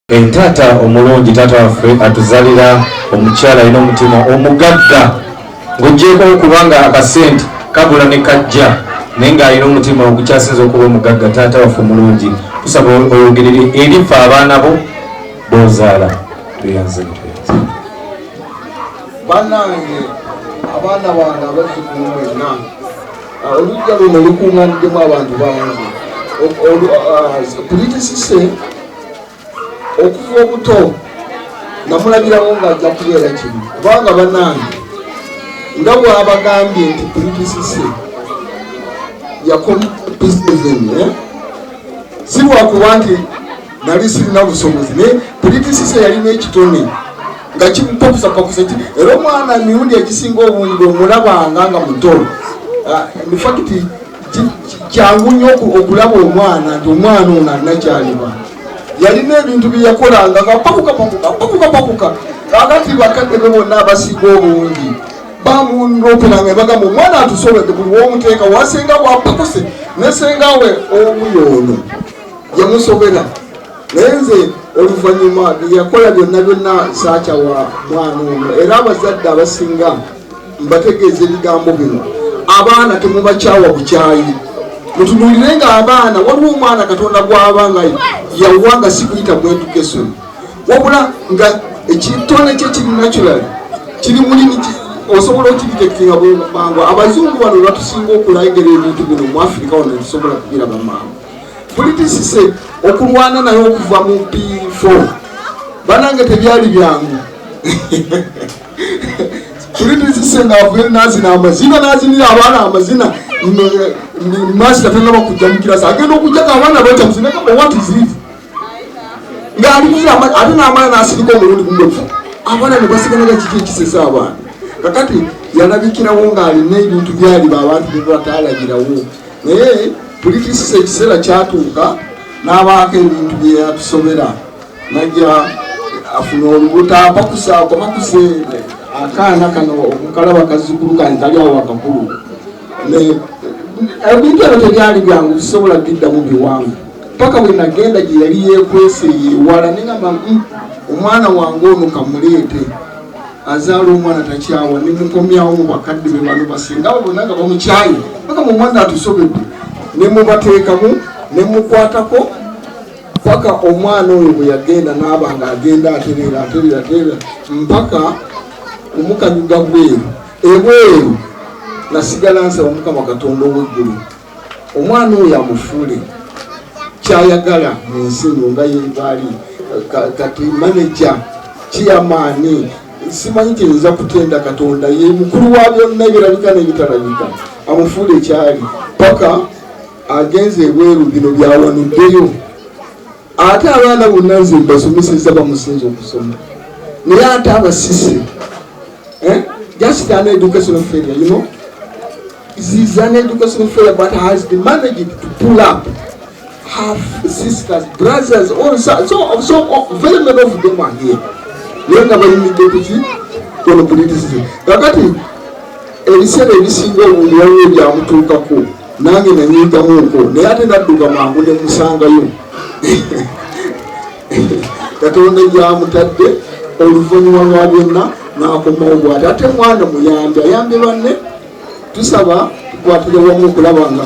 Taata omulungi, taata waffe atuzalira omukyala alina omutima omugagga, ng'ogyeko okubanga akasente kabula ne kajja, naye ng'alina omutima ogukyasinza okuba omugagga. Taata waffe omulungi, tusaba oyogerere eri ffe abaana bo b'ozaala. Tweyanze, tweyanze. Bannange, abaana bange, abazzukulu mwenna, olujja luno lukuŋŋaniddemu abantu bangi. Pretty Cissy okuva obuto namulabirawo ng'ajja kubeera kino, kubanga bannange, nga bw'abagambye nti Pretty Cissy yakoma P7, eh? Si lwakuba nti nali sirina busobozi, naye Pretty Cissy yalina ekitone nga kimupakusapakusa. Era omwana emirundi egisinga obungi bwemulabanga nga muto, in fact kyangu nnyo okulaba omwana nti omwana ono alina kyaliba. Yalina ebintu byeyakolanga nga pakuka pakuka pakuka pakuka. Kakati bakadde be bonna abasinga obungi bamuloperanga, bagamba omwana atusobedde, buli womuteeka wasenga bwapakuse nesengawe omu yoono yamusobera. Naye nze oluvannyuma byeyakola byonna byonna saakyawa mwana ono. Era abazadde abasinga mbategeeza ebigambo bino: abaana temubakyawa bukyayi, mutunuulire nga abaana. Waliwo omwana Katonda gwaba nga yawa nga si kuyita mu education, wabula nga ekitone kye kiri natural, kiri mulimi, osobola okidetectinga mangu. Abazungu bano batusinga okulayigera ebintu bino, mu Afirika wano tetusobola kubiraba mangu. Pretty Cissy okulwana naye okuva mu P4, banange, tebyali byangu. Pretty Cissy ngaavuye nazina amazina, nazinira abaana amazina, master tanaba kujja mu kirasi, agenda okujjako abaana bakyamuzina. What is it? Ng'alinira ate n'amala n'asirika omulundi gumu, abaana ne basigalaga. Kiki ekisesa abaana? Kakati yalabikirawo ng'alina ebintu byaliba abantu bye bataalagirawo. Naye Pretty Cissy ekiseera kyatuuka n'abaako ebintu bye yatusobera, najja afuna olubuto, apakuse apakuse akaana kano omukalaba, kazzukulu kange kali awo akakulu. Ebintu ebyo tebyali byangu, bisobola biddamu biwanvu, paka bwe nagenda gye yali yeekwese ewala, nengamba, omwana wange ono kamuleete, azaala omwana takyawa." Nemukomyawo mu bakadde be bano basinga abo bonna nga bamukyaye, bagamba omwana atusobedde. Nemubateekamu, nemukwatako paka omwana oyo bwe yagenda n'aba nga agenda atereera, atereera, atereera, mpaka kumukanyuga bweru ebweru. Nasigala nsaba Mukama Katonda ow'eggulu omwana oyo amufuule kyayagala mu nsi no, nga yebaali kati manager, chairman, simanyi kiyinza kutenda Katonda, ye mukulu wa byonna ebirabika n'ebitalabika, amufuule ekyali paka agenze ebweru. Bino byawanuddeyo ate abaana bonna nze mbasomeseza, bamusinza okusoma, naye ate abasise, eh? Just an educational failure. It is an educational failure, but has been managed to pull up half sisters, brothers, all so, so, so very many of them are here. Naye nga bayimidde kuki? Ono Pretty Cissy. Kakati ebiseera ebisinga obungi waliwo ebyamutuukako, nange nanyiigamuuko, naye ate nadduka mangu nemusangayo. Katonda gyamutadde oluvannyuma lwa byonna n'akomawo bwati, ate mwana muyambi, ayambye banne. Tusaba tukwatire wamu okulaba nga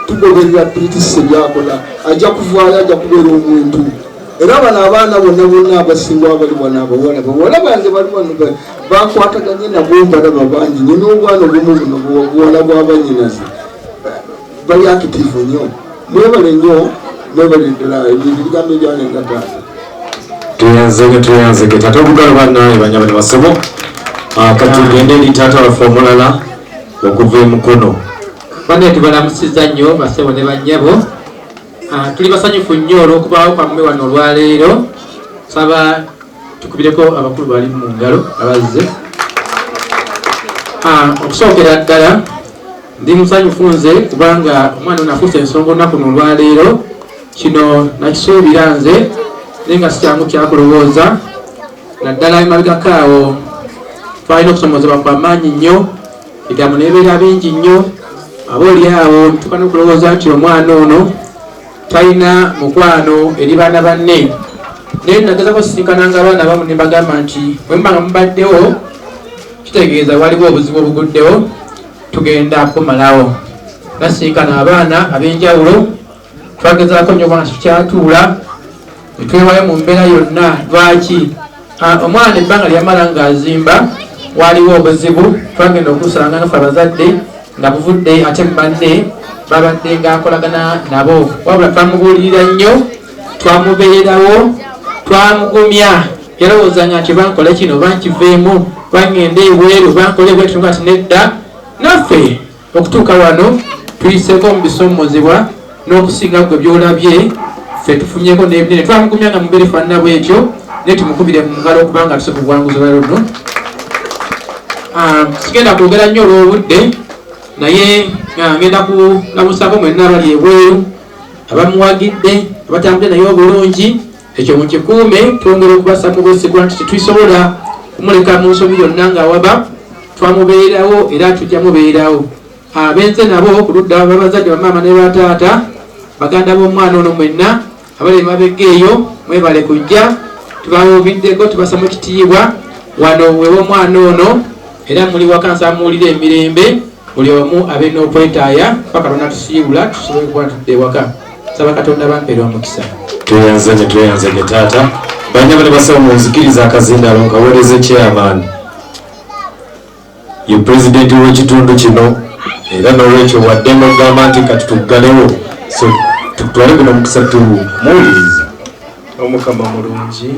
tugoberera Pretty Cissy byakola. Ajja kuvaayo, ajja kubeera omuntu. Era bano abaana bonna bonna abasinga abali wano, abawala, bawala bange bali wano, bakwataganye nabo, mbalaba bangi nyo, n'obwana obumu buno buwala bwabanyinaze bali active nnyo. Mwebale nnyo, mwebale ddala ebigambo ebyange nga taata. Tweyanzege, tweyanzege taata obugalo. Bannaye, banyabo ne basebo, katugende eri taata waffe omulala okuva emukono. Banne tubalamusiza nnyo, basebo ne bannyabo. Tuli basanyufu nnyo olw'okubaawo kwammwe wano olwaleero. Saba tukubireko abakulu bali mu ngalo abazze. Okusookera ddala ndi musanyufu nze kubanga omwana ono afuuse ensonga olunaku luno olwaleero. Kino nakisuubira nze, naye nga si kyangu kyakulowooza, naddala emabegako awo twalina okusomozebwa kwa maanyi nnyo, ebigambo nebibeera bingi nnyo, aba oli awo ntuuka n'okulowooza nti omwana ono talina mukwano eri baana banne. Naye nagezako sisinkananga abaana abamu ne mbagamba nti bwe muba nga mubaddewo kitegeeza waliwo obuzibu obuguddewo, tugenda kumalawo. Nasinkana abaana ab'enjawulo, twagezaako nnyo kubanga tukyatuula ne twewayo mu mbeera yonna. Lwaki omwana ebbanga lyamala ng'azimba waliwo obuzibu, twagenda okusanga nga ffe abazadde nga buvudde ate mu banne babadde ng'akolagana nabo. Wabula twamubuulirira nnyo, twamubeerawo, twamugumya. Yalowoozanga nti bankola kino bankiveemu, bangenda ebweru, bankola ebweru, nga ti nedda. Naffe okutuuka wano tuyiseeko mu bisoomozebwa n'okusinga gwe by'olabye, ffe tufunyeko n'ebinene. Twamugumya nga mubiri faanana bwetyo, naye tumukubire mu ngalo okubanga tuse ku buwanguzi olwa luno. Sigenda kwogera nnyo olw'obudde, naye ngenda kulamusaako mwenna abali ebweru abamuwagidde, abatambudde naye obulungi. Ekyo mukikuume, twongera okubasa mu bwesigwa nti tetusobola kumuleka mu nsobi yonna ng'awaba. Twamubeerawo era tujja mubeerawo. Abenze nabo ku ludda babazadde, bamaama ne bataata, baganda b'omwana ono, mwenna abali emabega eyo mwebale kujja. Tubawubiddeko, tubasa mu kitiibwa wano wew'omwana ono, era muli waka. Nsaba muwulire emirembe, buli omu abe n'okwetaaya paka lwonatusiibula tusobole okuba tudde ewaka. Saba Katonda bampeera omukisa. Tweyanzanye, tweyanzanye taata. Banyama ne basawo, munzikiriza akazindaalo nkaweereze chairman, ye pulezidenti w'ekitundu kino, era n'olwekyo waddembe okugamba nti kati tuggalewo, so tutwale guno omukisa tumuwuliriza. Omukama mulungi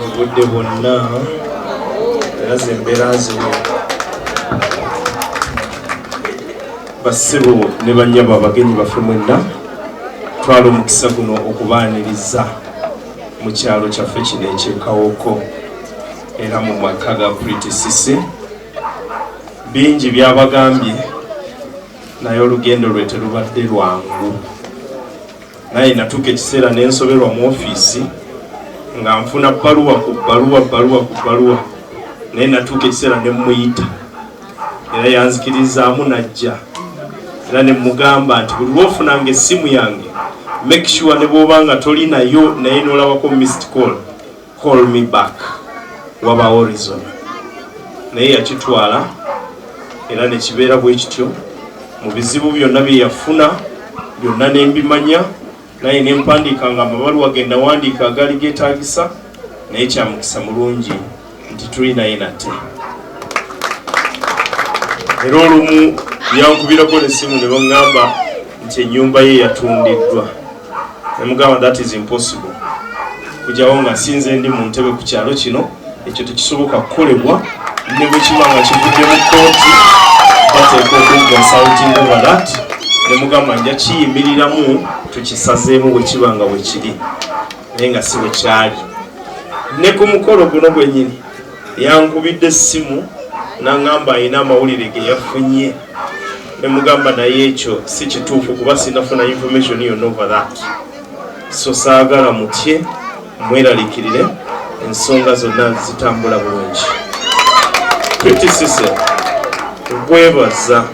obudde bwonna, era zembeera zino. Bassebo ne bannyabo, abagenyi baffe mwenna, twala omukisa guno okubaaniriza mu kyalo kyaffe kino ekyekawoko, era mu maka ga Pretty Cissy. Bingi byabagambye, naye olugendo lwe terubadde lwangu. Naye natuuka ekiseera nensoberwa mu ofiisi nga nfuna bbaluwa ku bbaluwa, bbaluwa ku bbaluwa, naye natuuka ekiseera ne muyita, era yanzikirizaamu najja, era ne mugamba nti buli lwofunanga essimu yange, make sure ne bw'oba nga toli nayo, naye n'olabako missed call, call me back, wabaawo reason. Naye yakitwala era nekibeera bwe kityo. Mu bizibu byonna bye yafuna byonna nembimanya, naye nempandiika nga amabaluwa ge nawandiika agaali geetaagisa, naye kyamukisa mulungi nti tuli naye nate. Era olumu yankubirako nesimu ne baŋŋamba nti ennyumba ye yatundiddwa, nemugamba that is impossible, kujawo nga sinze ndi mu ntebe ku kyalo kino, ekyo tekisoboka kukolebwa. Ne bwe kiba nga kivudde mu kooti, bateeka okuconsulting over that. Nemugamba nja kiyimiriramu, tukisazeemu bwe kiba nga bwe kiri, naye nga si bwe kyali. Ne ku mukolo guno gwennyini yankubidde essimu naŋŋamba alina amawulire ge yafunye, nemugamba naye ekyo si kituufu kuba sinafuna information yonna over that. So saagala mutye, mweraliikirire, ensonga zonna zitambula bulungi. Pretty Cissy, nkwebaza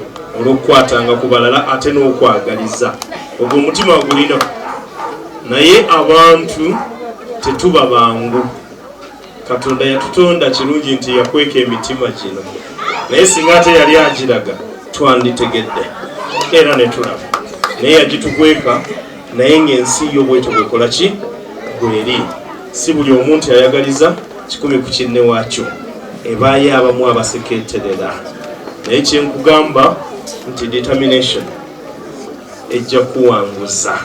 olw'okukwatanga ku balala ate n'okwagaliza. Ogwo omutima gulina, naye abantu tetuba bangu. Katonda yatutonda kirungi nti yakweka emitima gino, naye singa ate yali agiraga twanditegedde era ne tulaba, naye yagitukweka. Naye ng'ensi yo bwetyo bwekola ki bweri, si buli omuntu ayagaliza kikumi ku kinne waakyo, ebaayo abamu abaseketerera. Naye kyenkugamba nti determination ejja kuwanguza.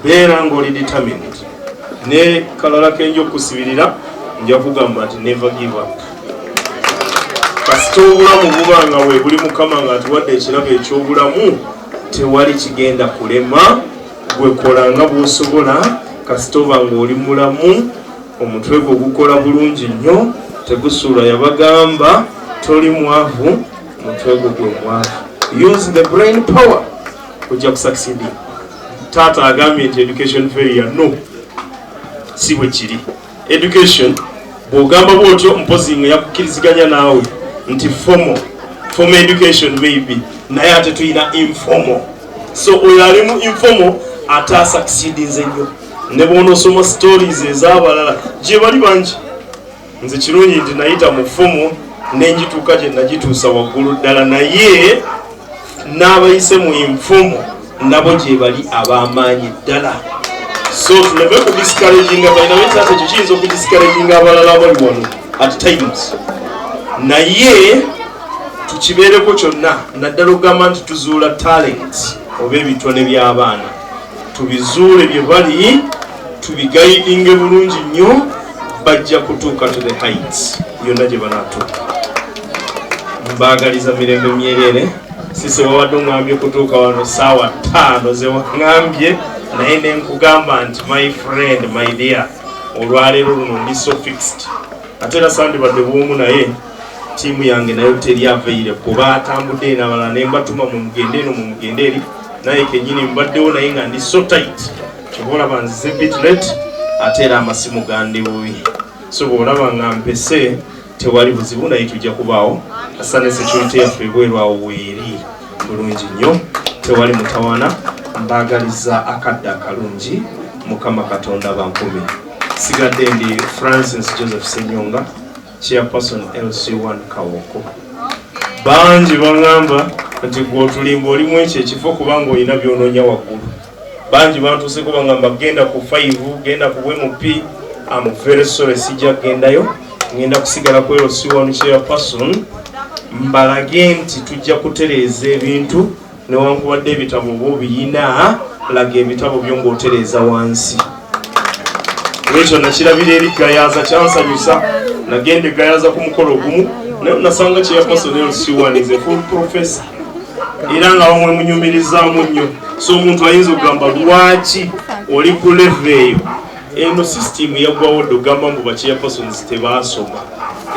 Beera ng'oli determined. Ne kalala kenja okusibirira, nja kugamba nti never give up. Kasita obulamu buba nga we buli, Mukama nga atuwadde ekirabo eky'obulamu, tewali kigenda kulema. Gwekola nga bw'osobola, kasita oba ng'oli mulamu, omutwe gwo gukola bulungi nnyo, tegusuula. Yabagamba toli mwavu, mutwe gwo gwe mwavu. Use the brain power, ojja kusucceeding. Taata agambye nti education failure, no, si bwe kiri. Education bw'ogamba bwotyo, mpozi nga yakukkiriziganya naawe nti formal education maybe, naye ate tulina informal. So oyo ali mu informal ate asucceedinze nnyo. Ne bw'onoosoma stories ez'abalala, gye bali bangi. Nze kirungi nti nayita mu ffumu nenjituuka gye nagituusa waggulu ddala, naye n'abayise mu nfumu nabo gye bali ab'amaanyi ddala. So tuleme kudiscouraginga balina taata, ekyo kiyinza okudiscouraginga abalala abali wano at times, naye tukibeereko kyonna, naddala okugamba nti tuzuula talent oba ebitone by'abaana, tubizuule bye bali, tubiguidinge bulungi nnyo, bajja kutuuka to the heights yonna gye banaatuuka. Mbaagaliza mirembe myerere. Sise wabadde oŋŋambye okutuuka wano saawa 5 zewaŋŋambye, naye nenkugamba nti, "My friend, my dear, olwaleero luno ndi so fixed." Ate era sandibadde bwomu, naye tiimu yange nayo teri available, batambudde nabalala nembatuma, mumugende eno, mumugende eri, naye kenyini mbaddewo, naye nga ndi so tight. Kyova olaba nzize bit late, ate era amasimu gandi bubi, so bwolaba nga mpese tewali buzibu, naye tujja kubaawo. Asane security yaffe ebweru awo weeri bulungi nnyo, tewali mutawana. Mbaagaliza akadde akalungi, Mukama Katonda bankume. Sigadde ndi Francis Joseph Senyonga, chairperson LC1 Kawoko. Bangi baŋŋamba nti gwe otulimba, olimu ekyo ekifo kubanga olina byonoonya waggulu. Bangi bantuuseko baŋŋamba genda ku 5, genda ku bwMP. Am very sorry, sijja kugendayo, ngenda kusigala ku LC1 chairperson, mbalage nti tujja kutereeza ebintu. Newankubadde ebitabo oba obiyina, laga ebitabo byo ng'otereeza wansi. Lwekyo nakirabira eri Gayaza, kyansanyusa. Nagenda e Gayaza ku mukolo ogumu, naye nasanga chairperson LC1 is a full professor, era nga bamwe munyumirizaamu nnyo. So omuntu ayinza okugamba, "Lwaki oli ku level eyo?" Eno system yaggwawo dde, ogamba mbu bachairpersons tebaasoma.